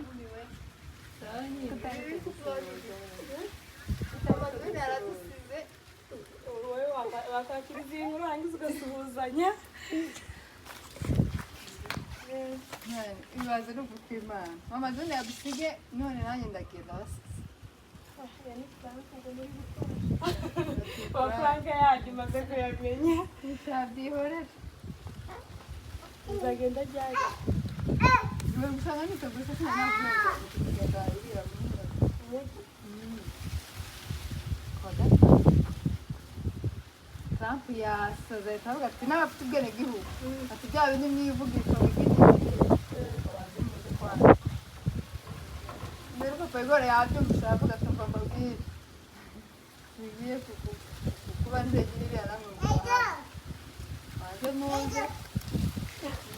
Ndumiwe. Amadini yaradusize. Wowe wakwakiriza iyi nkuru, warangiza ugasuhuzanya. Ibaze no kw'Imana, mama Doni yadusige, none nanjye ndagenda basize. Amafaranga yanyu maze kuyamenya. Ntabyihorera. Uzagenda ryari? Iwe gusanga niteguye ko sinanavuga kugenda iriya muri kuwa gatanu. Trump yasaze, ahita avuga ati n'abafite ubwenegihugu, ati bya bindi mwivugisha wivugisha. Mbere papa Igor yabyumvise, aravuga ati mva mbabwire, bigiye kuba nzegira iriya namwe ngo baze muze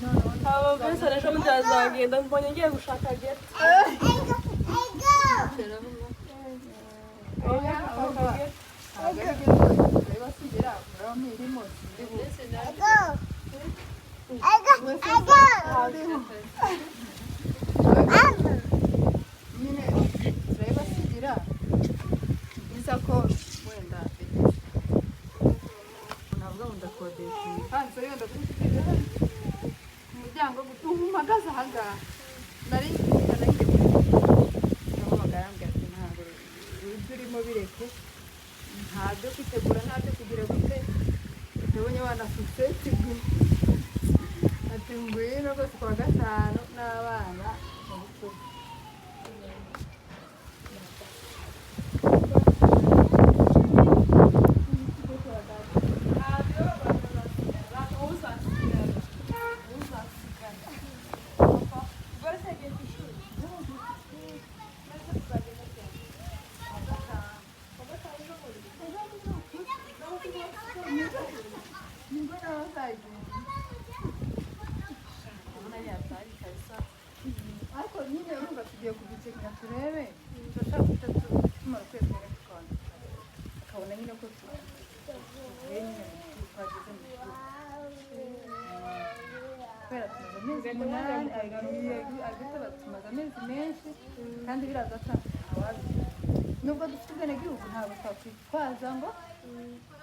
noneho. Aba mbese ejo bundi bazagenda, mbonye ngiye gushaka ghetto. Oya, ahubwo ntabwo ari byo turabibasigira, muraba mwirimo sindi bu nyine turabibasigira bisa ko wenda navuga ngo ndakodesha iyi hanze, wenda kumushyikiriza hano ku muryango ubu mpagaze aha ngaha. Nari ngiye ndamuhamagara, arambwira ati ntabwo ibyo urimo bireke, nta byo kwitegura, nta byo kugira gute, ndabonye wanasutse, ati ngwino rwose kuwa gatanu n'abana mu bukuru. Nibwo nawe azagenda, ariko nyine urumva tugiye kubikenera, turebe, turashaka guhita tumara ukwezi kumwe tukabona akabona nyine ko tuvuye nyine mu ishuri, twageze mu ishuri, kubera tumaze amezi 8 agiye agahita, tumaze amezi menshi kandi biraza ntawabizi. Nubwo dufite ubwenegihugu, ntabwo twakwitwaza ngo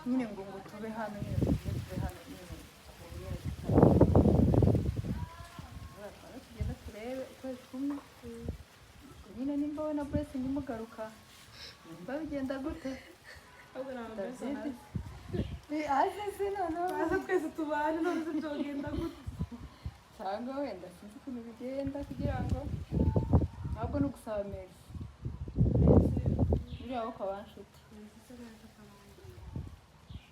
nyine ngo tube hano nyine, tube hano nyine ubu nyine tutari. Tugenda turebe ukwezi kumwe nyine, nimba we na Blessing mugaruka, nimba bigenda gute. David aze se noneho. Baze twese tubane, none se byogenda gute? Cyangwa wenda sinzi ukuntu bigenda, kugira ngo ahubwo ni ugusaba Merci uriya wo kwa banshuti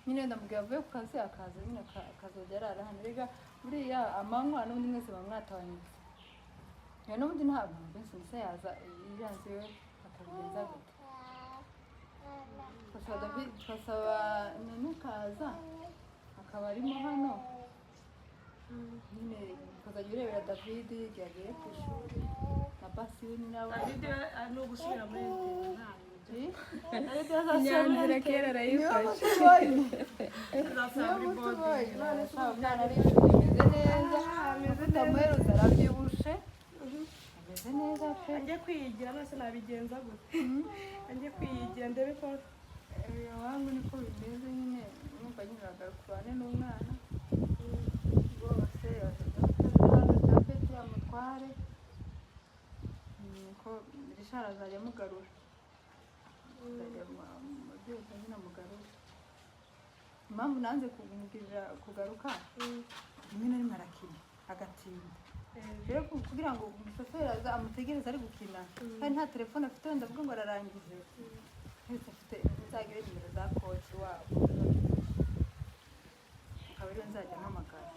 nyine, ndamubwira avuye ku kazi akaza nyine akazajya arara hano. Rega buriya amanywa n'ubundi mwese muba mwatawanyitse ya n'ubundi ntabwo mbese mbese yaza iriya nzu iwe akabigenza gute? Twasaba David, twasaba Nunu kaza akaba arimo hano nyine, ukazajya urebera David igihe agiye ku ishuri na basi we nyine aba David ni ugusubira muri Imyanzuro kera niyo arayifashe. mutubonye. Azasubira Niyo muri mutubonye. boarding. None se umwana arishimye, ameze neza, amavuta arabyibushye, ameze neza pe. Njye kwiyigira nose nabigenza gute? Njye kwiyigira ndebe ko Wangu niko bimeze nyine, numva nyine uragaruka ubane n'umwana rwose, japeti amutware, ko Richard azajya amugarura, azajya abyuka nyine amugarura. Impamvu nanze kumubwirira kugaruka, rimwe na rimwe arakina agatinda. Rero kugira ngo umushoferi aza amutegereze ari gukina kandi nta telefone afite, wenda avuga ngo ararangije wese afite, nzagire nimero za coach wabo, akaba ariyo nzajya mpamagara.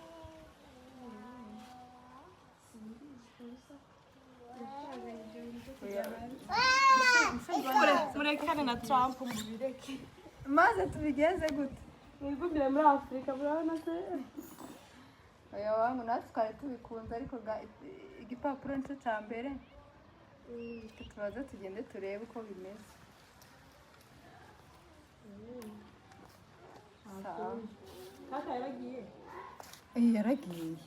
Murekane na Trump, mubireke. Maze tubigenze gute? Mwigumire muri Afurika, murabona se? Oya wangu, natwe twari tubikunze, ariko igipapuro nicyo cya mbere. Tubaze tugende turebe uko bimeze. Sawa. Kaka yaragiye? Yaragiye.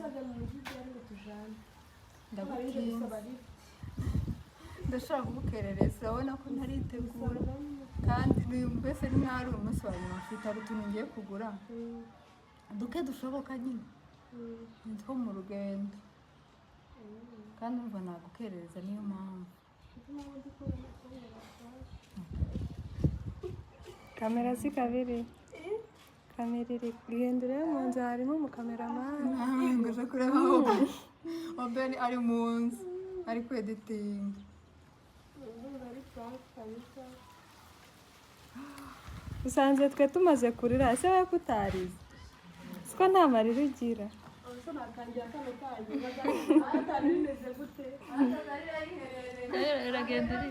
Uzajya mu mujyi ryari ngo tujane? Nari nje Ndagutinze. gusaba lift. Ndashaka kugukerereza, urabona ko ntaritegura kandi n'uyu mbese ni nk'aho ari umunsi wa nyuma mfite. Hari utuntu ngiye kugura duke dushoboka nyine, ni two mu rugendo, kandi umva nagukerereza, niyo mpamvu. Kamera si kabiri, kamera iri genda urebe mu nzu, harimo umukameramani. Ngo aje kureba aho Obeni ari mu nzu ari kweditinga. Ndumva ari prank kabisa. Usanze twe tumaze kurira, ese wowe kutarize siko nta marira ugira? Ubuse natangira kano kanyu bazatari bimeze gute? Uragenda uri.